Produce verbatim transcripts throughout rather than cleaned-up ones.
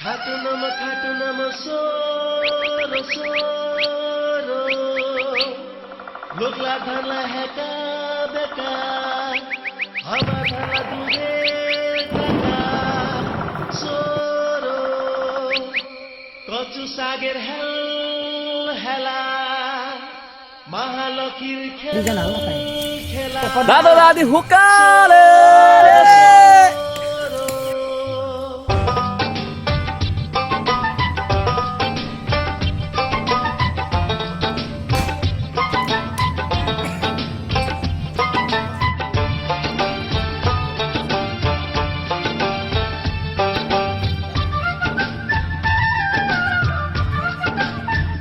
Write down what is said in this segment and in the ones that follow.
खाटुनम, खाटुनम सोरो, सोरो। लोकला धनला हेका बेका, हमा धनला दुगे बेका, सोरो। कचु सागेर हेल हेला, महालक्ष्मी खेल खेला। दादा दादी हुकाले।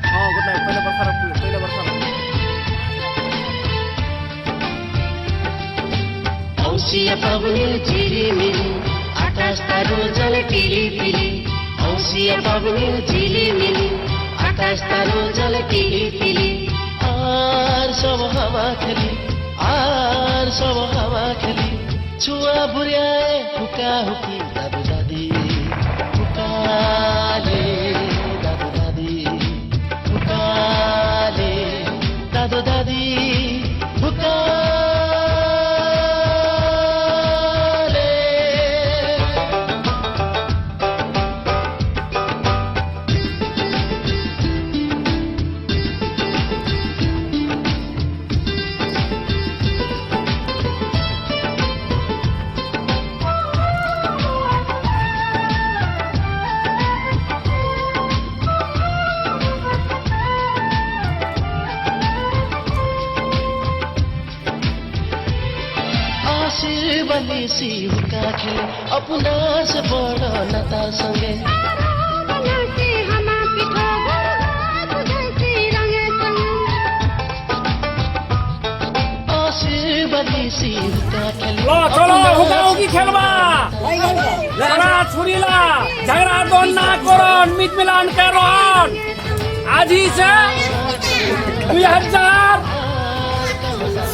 अँ, गुड नाइट। पहिला बर्खा र, पहिला बर्खा र। औँसिया पाबुन झिलिमिली, आकाश तारो जले पिलिपिली। औँसिया पाबुन झिलिमिली, आकाश तारो जले पिलिपिली। आर सब हावा खेली, आर सब हावा खेली। छुवा बुढ्याए हुकाहुकी दादु दादी हुकाले, दादु दादी हुकाले, दादु दादी हुकाले। आशीर्वाद लिसी हुका खेले, अपना से बडा नाता संगे। आशीर्वाद लिसी हुका खेले। ल, चलो, हुकाहुकी खेलबा। छोरा छोरीला झगडा दोन ना करन, मितमिलान करन। आजी से दुई हजार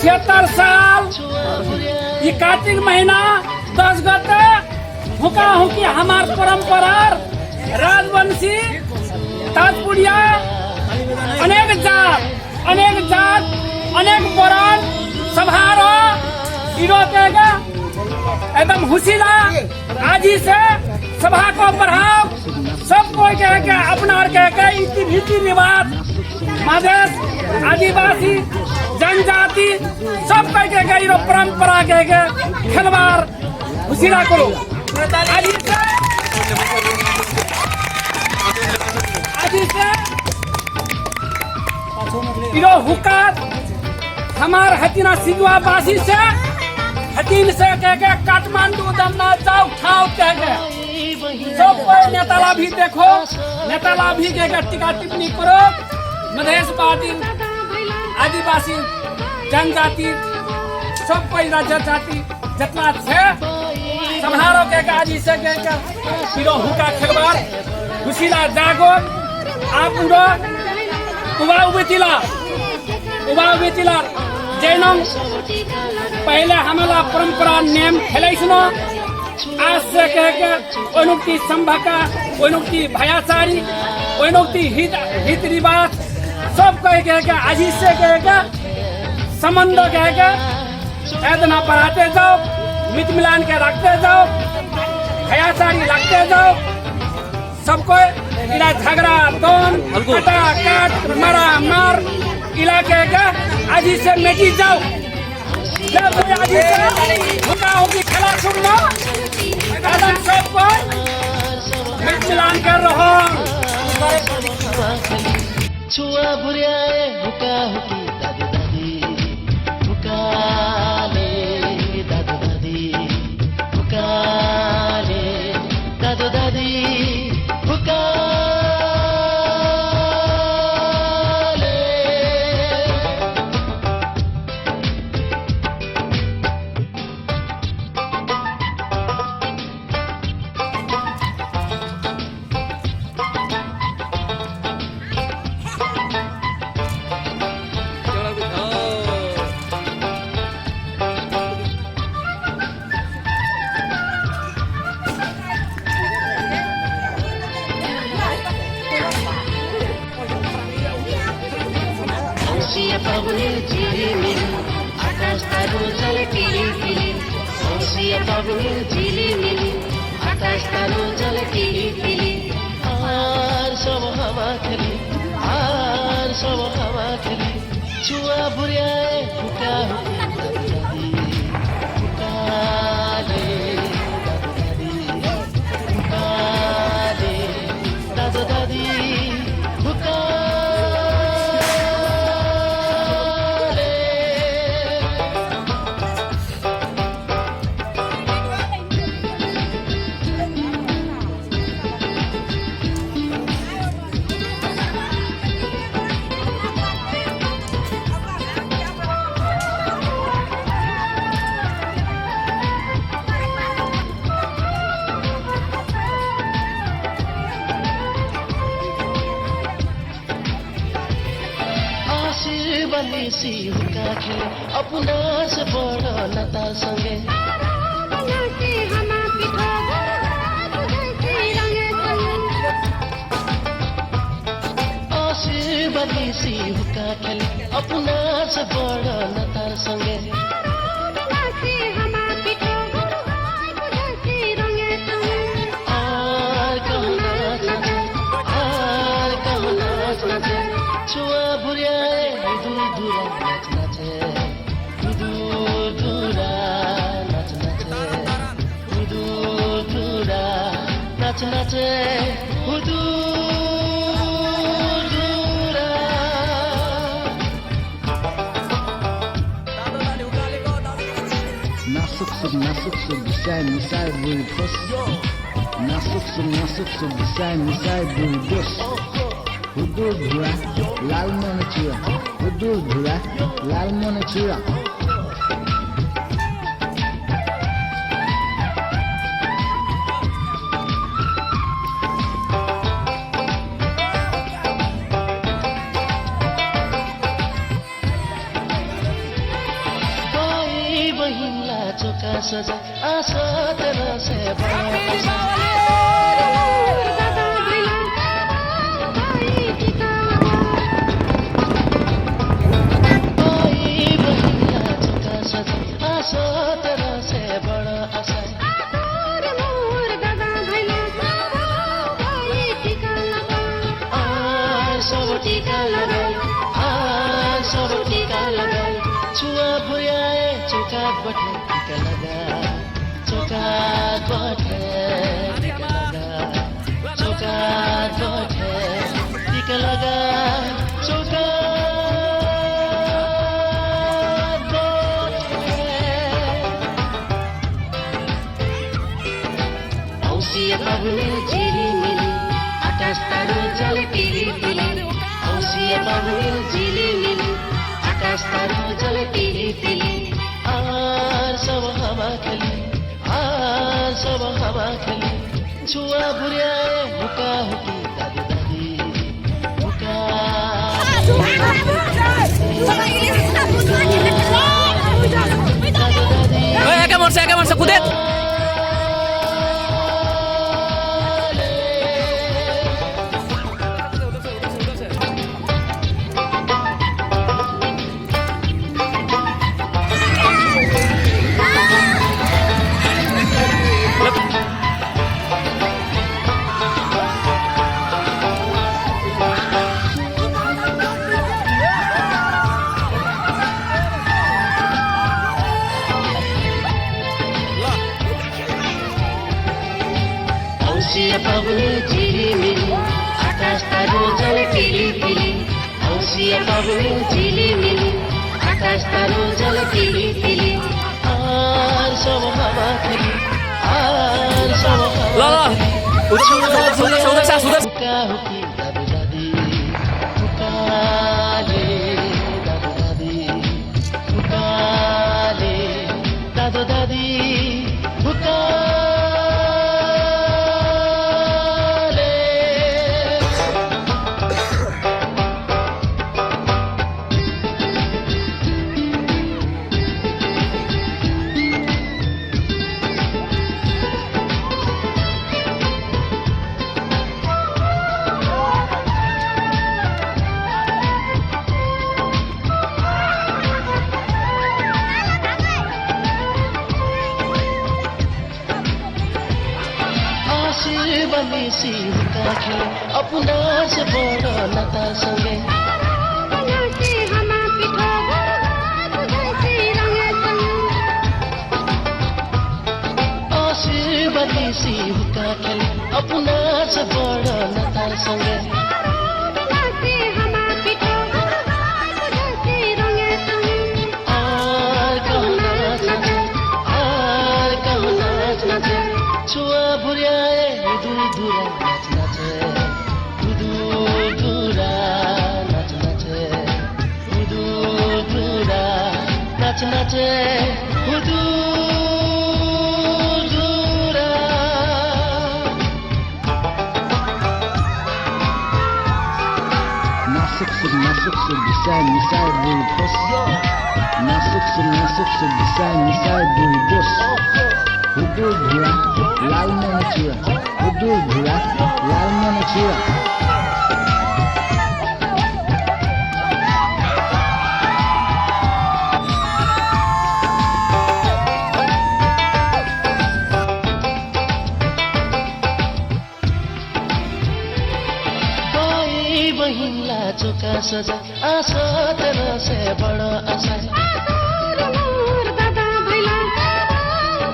छिहत्तर साल इ कातिक महिना दस गते हुकाहुकी हमार परम्परा राजवंशी ताजपुरिया अनेक जात, अनेक जात, अनेक बरन सभारो इरो केगा एकदम हुसिला आजी से सभाको बढाव। सब कोई केगा अपना और केगा इति रीति रिवाज मादेस आदिवासी जनजाति सब कोई केगा इरो परम्परा केगा खेलबार हुसिला करो। आजी से, आजी से इरो हुका हमार हतिना सिजुवाबासी से हतिन से केगा काठमाडौं दमना जाओ ठाव केगा। सब कोई नेताला भी देखो, नेताला भी केगा टिका टिप्पणी करो। मधेस पाटिल, आदिवासी जनजाति, सब कोई राज्य जाति जतना छे समारोह केगा आजी से केगा इरो हुका खेलबार हुसिला जागो। आप उरो उबा उबेतिला, उबा उबेतिला। जैनों पहिले हमला परम्परा नेम खेलैसनो। आज से केगा ओनुक्ति सम्भका, ओनुक्ति भयाचारी, ओनुक्ति हित, हित रिवाज, सब कोई केगा आजी से केगा सम्बन्ध केगा एतना बढाते जाओ, मितमिलान के राखते जाओ, भयाचारी राखते जाओ। सब कोई इला झगडा, दोन, हल्कू। कटा, काट, मारा, मार, इला केगा आजी से मेटी जाओ। जब कोई आजी से हुकाहुकी खेला सुरु न, एकदम सब कोई मितमिलान कर रहो। छुवा बुढ्याए हुकाहुकी दादु दादी हुकाले, दादु दादी हुकाले, दादु दादी हुकाले। औँसिया पाबुङ झिलिमिली, आकाश तारु जले तिलितिली। औँसिया पाबुङ झिलिमिली, आकाश तारु जले तिलितिली। आर सब हावा खेली, आर सब हावा खेली। छुवा बुर्याए हुका हुकी दादु दादी, हुकाले दादु दादी, हुकाले दादु दादी, हुकाले। आशीर्वाद लिसी हुका खेले, अपुना से बडा नाता संगे। आशीर्वाद लिसी हुका खेले, अपुना से बडा नाता संगे। आर कहो नाच नाचे, आर कहो नाच नाचे। छुवा बुर्याए हुदुर धुरा नाच नाचे, हुदुर धुरा नाच नाचे, हुदुर धुरा नाच नाचे, हुदुर धुरा। नासुकसुक, नासुकसुक, बिसाय मिसाय बुलबुस। नासुकसुक, नासुकसुक, बिसाय मिसाय बुलबुस। हुदुर धुरा, लाल मने छुवा। हुदुर धुरा, लाल मने छुवा। बाई बहिनला चोखा सजाय, आसा तरसे बडा आसा। बाई बहिनला चोखा सजाय, आसा तरसे बडा आसा। आर सब टिका लगाए, आर सब टिका लगाए। छुवा बुर्याए चोखा बठे टिका लगाए, चोखा बठे टिका लगाए, चोखा बठे टिका लगाए, चोखा बठे। औँसिया पाबुङ झिलिमिली, आकाश तारु जले तिलितिली। औँसिया पाबुङ झिलिमिली, आकाश तारु जले तिलितिली। आर सब हावा खेली, आर सब हावा खेली। छुवा बुर्याए हुका हुकी दादु दादी। ओए, एका मर्छ, एका मर्छ, कुदेत। औँसिया पाबुङ झिलिमिली, आकाश तारु जले तिलितिली। औँसिया पाबुङ झिलिमिली, आकाश तारु जले तिलितिली। आर सब हावा खेली, आर सब हावा खेली। ल, ल। उता, उता, उता, उता, उता, उता। हुका हुकी दादु दादी, हुकाले दादु दादी, हुकाले दादु दादी, हुकाले। सी हुक्का खेले अपना से बड़ा नाता संगे। आशीर्वादी सी हुक्का खेले अपना से बड़ा नाता संगे। आर कहूँ नाच नाचे, आर कहूँ नाच नाचे, छुवा भुरियाए हुदुर धुरा नाच नाचे, हुदुर धुरा नाच नाचे, हुदुर धुरा नाच नाचे, हुदुर धुरा। Nasuk suk, nasuk suk, bisai misai bui bos. Nasuk suk, nasuk suk, bisai misai bui bos. Hudur dhura, lal mena chura. Hudur dhura, lal mena chura. भाइ बहिनला चोखा सजा, आशा तेरा से बड़ा आशा। आशा रे मोर दादा भैला,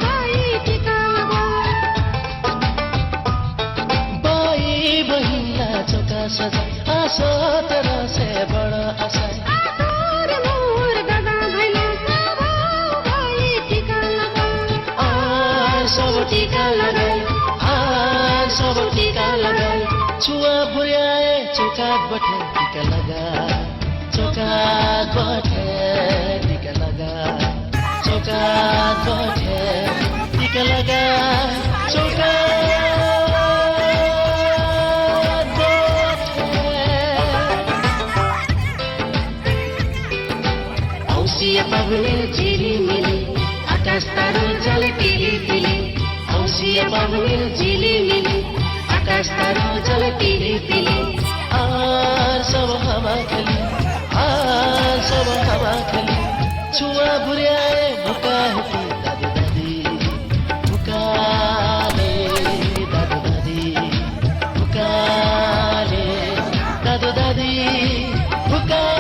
भाइ टिका लगा। भाइ बहिनला चोखा सजा, आशा तेरा से बड़ा आशा। आशा रे मोर दादा भैला, भाइ टिका लगा। आर सब टिका लगाए, आर सब टिका लगाए। छुवा भुरियाए चोखा बठे टिका लगा, चोखा बठे टिका लगा, चोखा बठे टिका लगा, चोखा बठे। औँसिया पाबनिल झिलिमिली, आकाश तारु जले पिलिपिली। औँसिया पाबनिल झिलिमिली, आकाश तारु जले पिलिपिली। आर सब हामा खेली, आर सब हामा खेली। छुवा भुरियाए भुका हेती दादु दादी। भुकाले दादु दादी, भुकाले दादु दादी, भुकाले।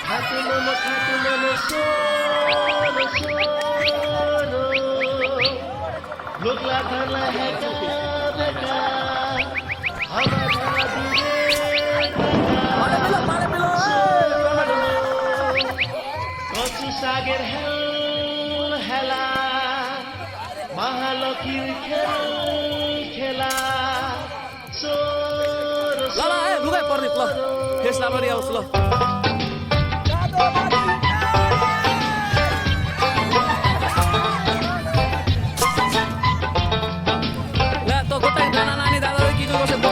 खातु मम, खातु मम, सोरो, सोरो। लोकला धरला हेका बेका, हामा धरला दुरे बेका। सोरो। कचु सागेर हेल हेला, महालक्ष्मी खेल खेला। ल, ल, ए, लुगाइ पर्ने, ल। फेस लामा रे, आओस्, ल। ल, त गोटाइ नाना नानी दादा रे, किन बसे त?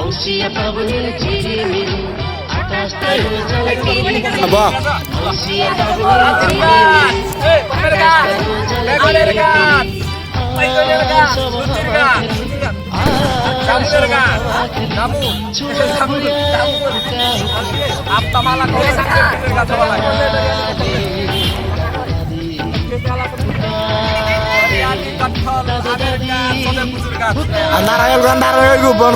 औँसिया पाबनिल झिलिमिली, आकाश तारु जले पिलिपिली। अब। औँसिया पाबनिल झिलिमिली, आकाश तारु जले पिलिपिली। आ नारायण गंधार हो गयो बन।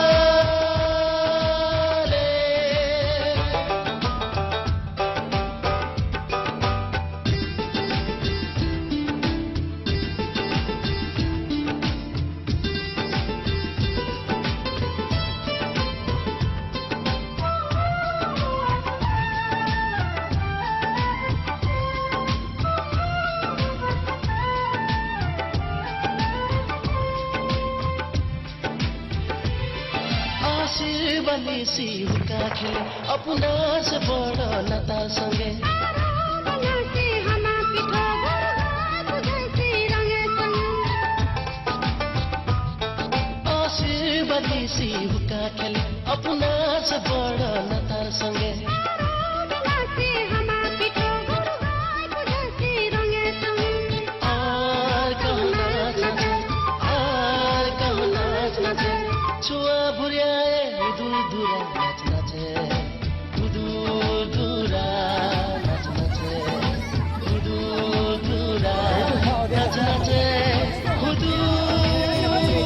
आशीर्वाद लिसी हुक्का खेले अपना से बड़ा नाता संगे। आशीर्वाद सी हुक्का खेली अपना से बड़ा नतार संगे। आर कहो नाच नाचे, आर कहो नाच नाचे। छुवा भुरियाए हुदुर दुरा नाच नाचे। हुदुर दुरा नाच नाचे। हुदुर दुरा नाच नाचे। हुदुर दुरा।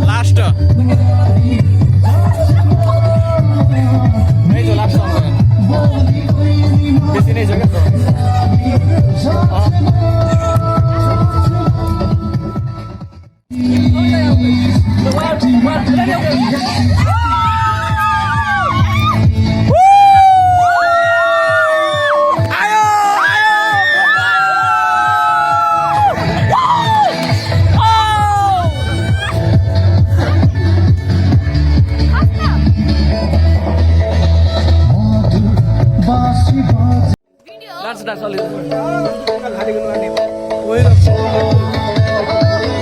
Last. Ei, to last song. Besi nei jagah to. Dance, dance, all is good.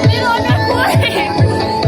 मेरो अनुहार खोइ।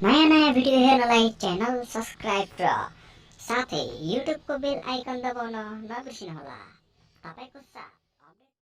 नयाँ नयाँ video हेर्नलाई channel subscribe र साथै YouTube को bell icon दबाउन नबिर्सिनुहोला।